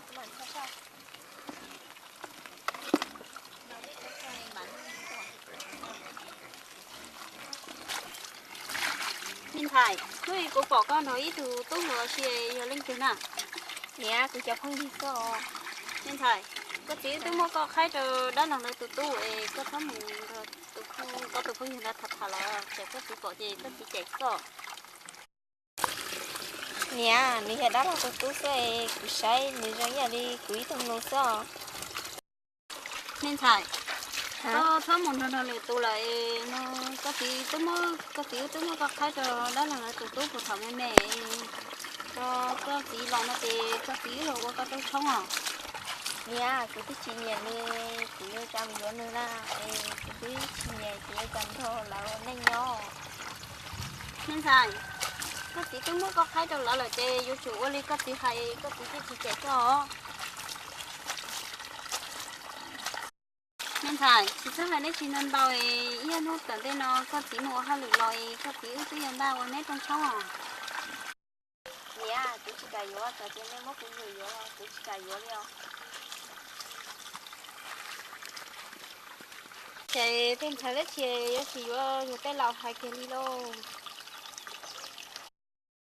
Me ntxhais, hnub no kuv pom koj nrog ib tug tub hluas ua si, yog leej twg na? Niam, kuv cov phooj ywg xwb os. Me ntxhais, koj txiv twb muab koj qhaib rau dab laug lawv tus tub es koj txhob mus nrog tus, koj tus phooj ywg ntawd tham tham los tsam koj txiv pom ces koj txiv cem koj. Niam, nws yog dab laug tus tub xwb es kuv saib nws zoo ib yam li kuv ib tug nus xwb os. Me ntxhais, koj txhob mus nrog nrog lwm tus lawm no, koj txiv twb muab, koj txiv twb muab koj qhaib rau dab laug lawv tus tub puag thaum me me, koj txiv los no ces koj txiv yuav ua koj rooj tshoob os. Niam, kuv twb tsis nyiam nws, kuv yuav cas mus yuav nws na, es kuv twb tsis nyiam, kuv yuav cas nrog lawv ua neej nyob. Me ntxhais, koj txiv twb muab koj qhaib rau lawv lawm ces yuav tsum ua li koj txiv hais, koj txiv thiaj tsis cem koj os. Me ntxhais, tsis txhob hais dab tsi ntau ntau es ib ob hnub tom ntej no koj txiv mus ua hauj lwm los es koj txiv wb twb yuav npaj ua neb rooj tshoob os. Niam, kuv tsis kam yuav, txawm tias nej muab kuv yuam yuav los kuv tsis kam yuav li os. Ces tej ntxhais dab tsi yuav tsis yuav yus tej laus hais kiag li lauj.